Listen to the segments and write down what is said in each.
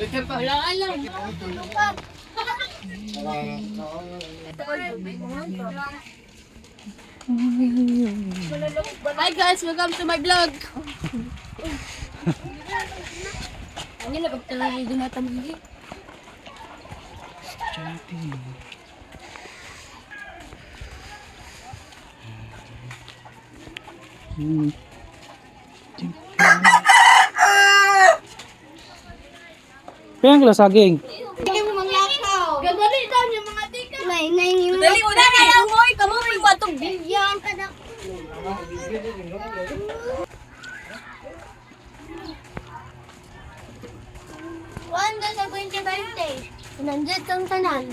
Wala alam. Hi guys, welcome to my vlog. Ang nila pag talaga yung dumatamili. Kaya ang saging. Gagawin daw yung mga tika. Dali, una na lang mo. Kamu may batong bilyan. One sa 2020. Nandiyan kang tanan.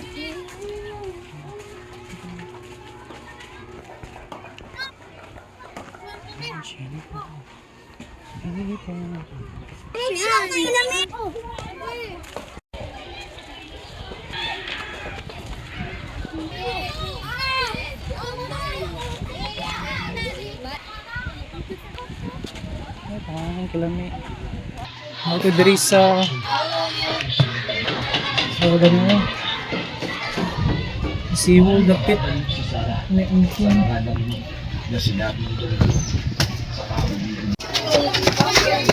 Ay, pangangan kalami. Ito diri sa ganun. Siwol dapit. May ungkong.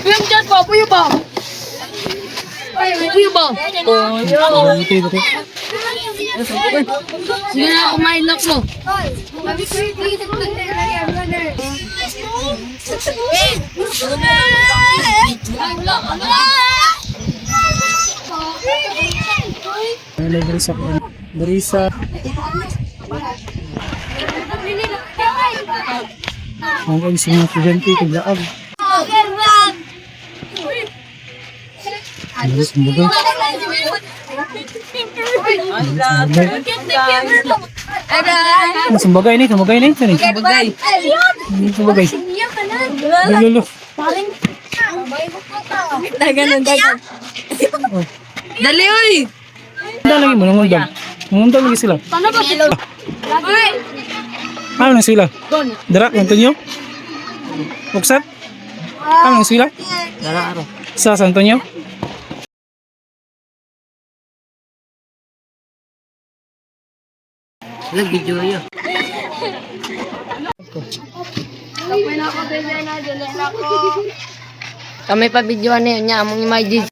Yung dyan po, puyo ba? Ay, puyo ba? Oh, ito diri. Sige na, kumain na po. Ay, diri sa diri sa Ang kag sa mga estudyante kag laag. Diri sa mga. Ang sumbagay ni, sumbagay ni, ni. Bagay. Sumbagay. Lolo. Dagan, dagan. Dali, oy! Unda lagi mo nangundang. Nangundang lagi sila. Paano ba sila? Ano nang sila? Dara, Antonio? Uksat? Ano nang sila? Dara aro. Sa San Antonio? Nag video yo. Kami pa videoan na yun niya, among imagine.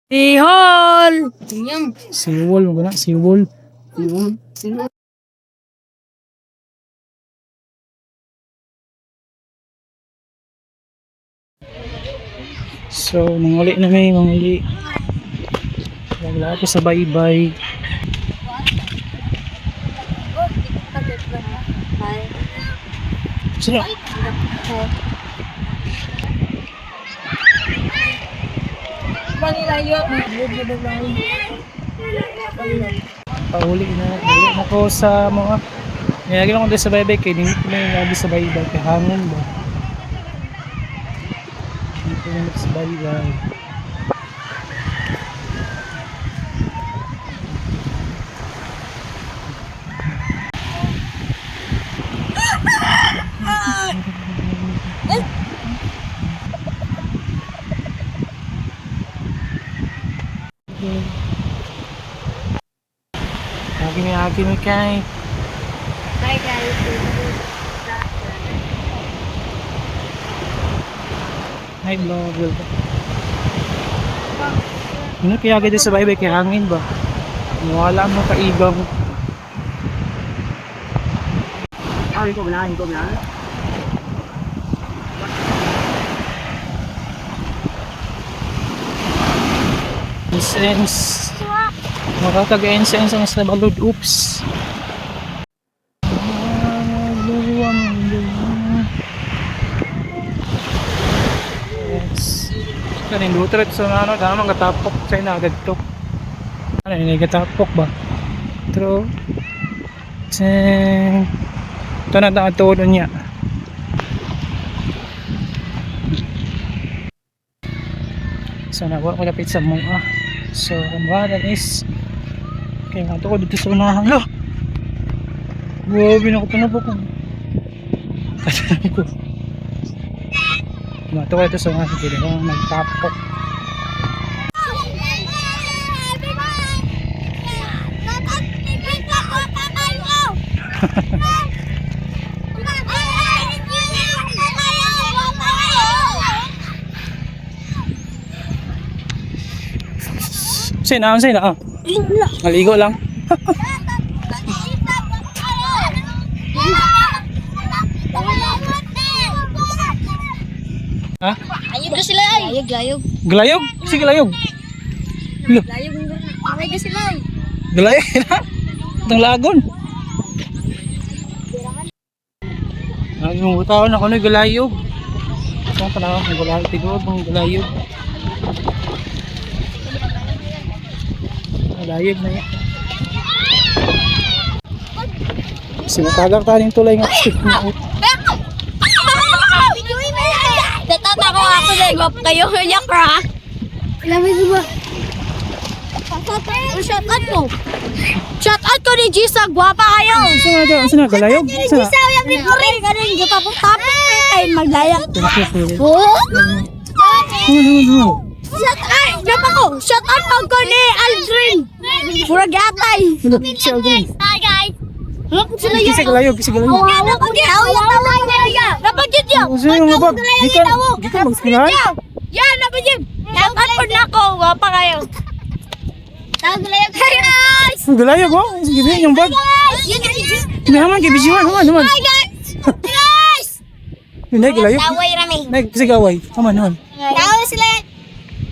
Si Hall! Tingnan. Siwol, mo na, siwol. So, manguli na may, manguli. Wala ako sa bye-bye. Sino? Pauli na, uli na ko sa mga. Nilagay lang ko doon sa bye-bye kay hindi ko na yung lagi sa bye-bye kay hangin ba. Hindi ko na sa bye-bye. Akin ni akin ni kay. Bye guys. Hi vlog. Welcome. Ano kaya agad sa bye-bye kay hangin ba? Wala mo kaigang. Ay ko na, ko na. Incense. Makakag-incense ang sa balod. Oops. Yes. Kaning lutret sa ano, dama mga tapok sa ina agad to. Ano yun, gatapok ba? True. Tseng. Ito na ang tuod niya. So nakuha ko lapit sa mua. So ang buhatan is kaya nga ko dito sa unahan. Lo! Grabe na ko panabok ko. Kasama ko. Ito ko dito sa unahan. Pwede ko magtapok. Sina, sina, ah. Maligo lang. Ha? Ayog na sila ay. Ayog, ayog. Galayog? Sige, galayog. Lo, Layog. Ayog na sila ay. galayog na. Itong lagon. Ay, yung taon ako na galayog. Itong panahon, ang galayog. Tigod, ang galayog. Galayog na yan. Sinatagak tayo ng tulay nga. Natatakot ako sa igwap kayo. Yak ra. Lamig ba? Shout out ko. Shout out ko ni Gisa. Gwapa kayo. Saan nga dyan? Saan nga? Galayog? Saan nga? Gisa, yung ko rin. Ganun, tapos kayo maglayag. Oh? Ano, ano, ano? Shout out! Jump ako! Shout out ko ni Aldrin! Murag yatay! Si Aldrin. Hi guys. Sila Kisa galayog, kisa galayog. Sino yung nga ba? Gikan, gikan magskinahan? Yan, napagyan! Shout out po na ako! Gwapa kayo! Tawag na yung Hey guys! Ang galayog, oh. Sige, yung bag. Hindi, haman, kay Bijiwan, haman, haman. Hi guys! Guys! Hindi, galayog. Taway rami. Nay, kasi gaway. Haman, haman. Tawag sila.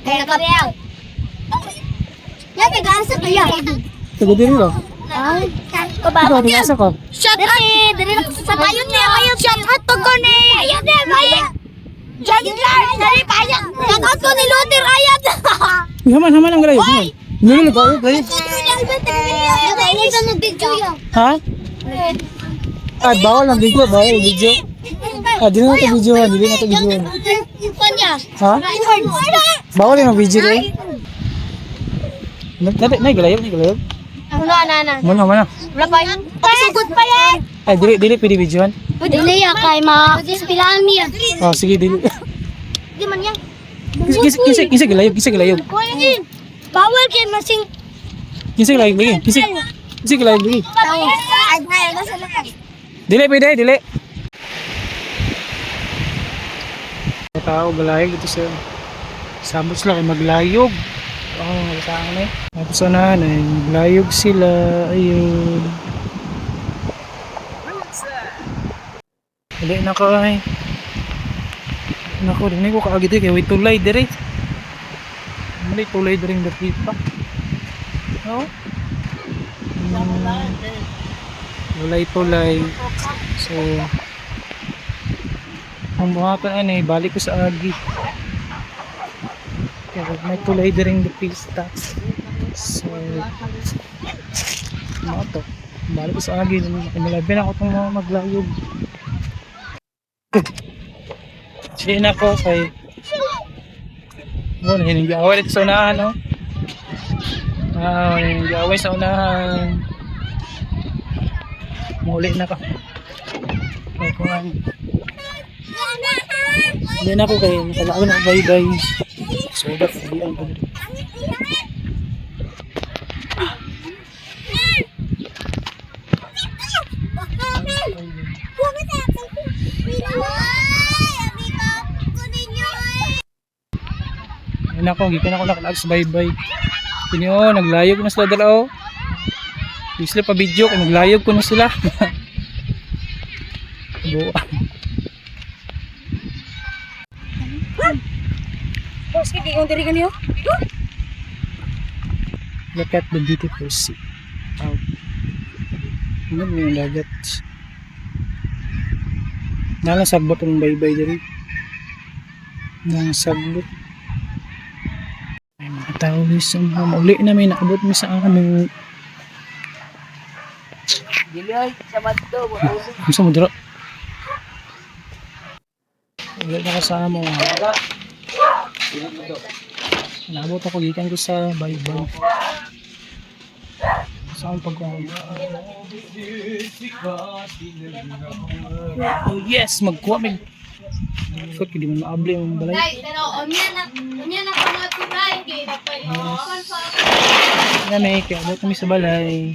Ay nakareaw. Ya taga-asa kaya. Taga diri lang. Ay, Ikaw, taga asa ka? Shout out! Diri na sa Ayun niya, ayun! Shout out to ko ni! Ayun na, ayun. John Clark! Dali pa ayun! Shout out ko ni Luther Ayat! Uy, haman, haman ang galayog. Haman. Ano, galayog, galayog. Ha? Ah, bawal ang video, bawal ang video. Ah, di na natin video, di na natin video. Ha? Bawal yung video eh. Nay, nay, galayog, nay, galayog. Ano, ano, ano? Muna, muna. Wala pa yun. Pagsugot pa yan! Ay, dili, dili, pwede videohan. Dili ya kay ma pilami ya. Oh, sige, dili. Di man yang. Kisa, kisa, kisa galayog, kisa galayog. Bawal kay masing Kisa galayog, lagi. Kisa, kisa galayog, lagi. tawo. Ay, ay, nasa lang. Dili, pwede, dili. Tao, galayog dito sa sabot sila kay maglayog. Oo, oh, saan eh. Tapos na, ay maglayog sila. Ayun. Dili na ko ay. Nako, dili ko kaagi diri kay way tulay diri. Mali tulay diri dapit pa. No? Tulay tulay. So, ang buhatan ano eh, balik ko sa Agi. Kaya may tulay diring pista. So, mga to. Balik ko sa Agi. Malabi na ako itong mga maglayog. Sige na ko kay... Oh, nahinigaway dito sa unahan, no? Ah, nahinigaway sa unahan. Muli na ka. Kay kuhan. Hindi na ako kay nakalaon ako bye bye. So back di ang pag. Ayun ako, gikan ako nakalag sa bye bye. Kini oh, naglayog na sila dala oh. Di sila pa video kung naglayog ko na sila. Buo. Sige, kung diri kanyo. Look at the beautiful sea. Wow. Ano mo yung dagat? Nalang sagbot ang baybay diri. Nalang sagbot. Tao sa mga mauli namin, naabot mi sa aming Dili ay, sa madto. Unsa mo dira? Wala na kasama mo. Naabot ako gikan ko sa baybay. Sa akong pagkuha. Oh yes, magkuha mig. Fuck, hindi man maabli ang balay. Ay, pero unya na kamo tulay kay Nami, kaya abot kami sa balay.